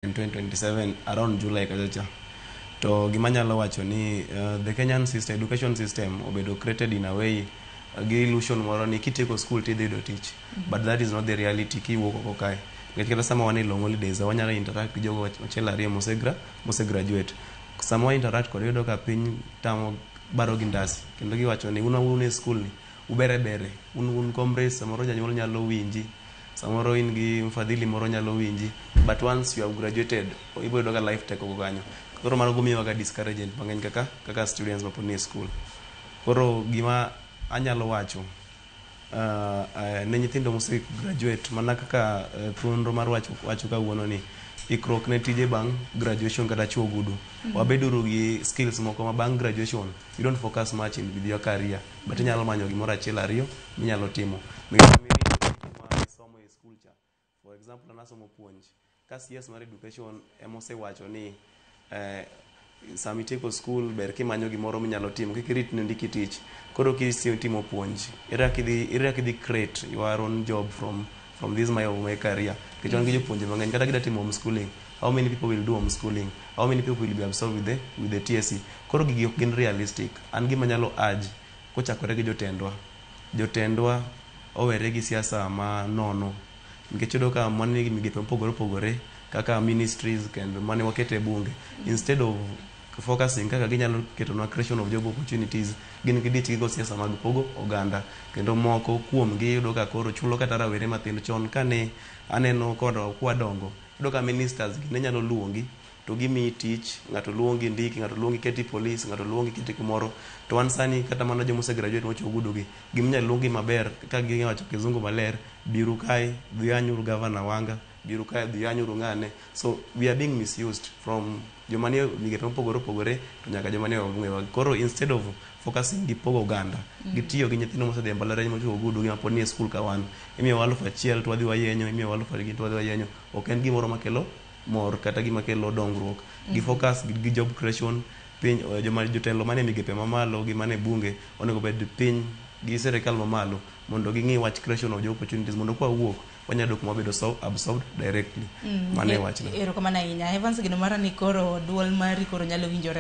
In 2027 around July kachacha. To gima nyalo wacho ni the Kenyan system, education system obedo created in a way gi illusion moro ni kitieko school tidhi yudo tich. But that is not the reality kiwuok oko kae. Nikech kata sama wan e long holidays wanyalo interact gi jogo achiel ariyo mose graduate. Sama wa interact kod iyudo ka piny tamo baro gi ndasi kendo giwacho ni un e school ni ubere bere un comrades, samoro janyuol nyalo winji, samoro in gi mfadhili moro nyalo winji, but once you have graduated ibo yudo ka life tek oko kanyo. Koro mano gomiyowa ga discouragement mang'eny kaka students mapod nie school. Koro gima anyalo wacho ne nyithindo mose graduate mana kaka thuolo mar wacho kawuono ni ikruok ne tije bang' graduation kata chuo ogudu, wabeduru gi skills moko ma bang' graduation you don't focus much in with your career, but inyalo manyo gimoro achiel ariyo minyalo timo nikech sama irito gima isomo e school cha. For example, an asomo puonj ka CS mar education emosewacho ni sama itieko school ber kimanyo gimoro minyalo timo, kik irit ni ondiki tich. Koro kitimo puonj, ere kaka idhi create your own job from this my career? Nikech wan gi jopuonje mang'eny kata gida timo homeschooling, how many people will do homeschooling? How many people will be absorbed with the TSC? Koro gigi ok gin realistic. An gima nyalo urge kochakore gi jotendwa owere gi siasa ma nono, nikech iyudo ka mani nigi migepe mopogore opogore kaka ministries kendo mane waketo e bunge, instead of focusing kaka ginyalo ketonwa creation of job opportunities, gin gidich gigo siasa mag pogo oganda. Kendo moko kuomgi iyudo ka koro chulo kata rawere mathindo. Chon kane aneno kod kwadongo, iyudo ka ministers gi ne nyalo luongi to gimiyi tich, ng'ato luongi ndiki, ng'ato luongi keti police, ng'ato luongi keti kumoro. To wan sani kata mana joma ose graduate mochopo ogudu gi, giminyalo luongi maber ka giwacho kizungu maler, biuru kae, dhi anyuru gavana Wanga, biuru kae, dhi anyuru ng'ane. So we are being misused from joma nie migepe mopogore opogore to nyaka joma nie bunge. Koro instead of focusing gi pogo oganda, gitiyo gi nyithindo mosedhi e mbalariany mochopo ogudu gi mapod nie school ka wan imiyowa 1000 to wadhi wayenyo, imiyowa 2000 to wadhi wayenyo. Ok en gimoro makelo mor kata gima kelo dongruok. Gi focus gi job creation piny. Joma jotelo manie migepe mamalo gi manie bunge onego bed piny gi sirikal mamalo mondo ging'i wach creation of job opportunities mondo kwawuok wanyalo yudo kuma wabedo so absorbed directly. Mano e wachna. Erokamano ahinya, Evans. Geno mara ni koro duol mari koro nyalo winjore.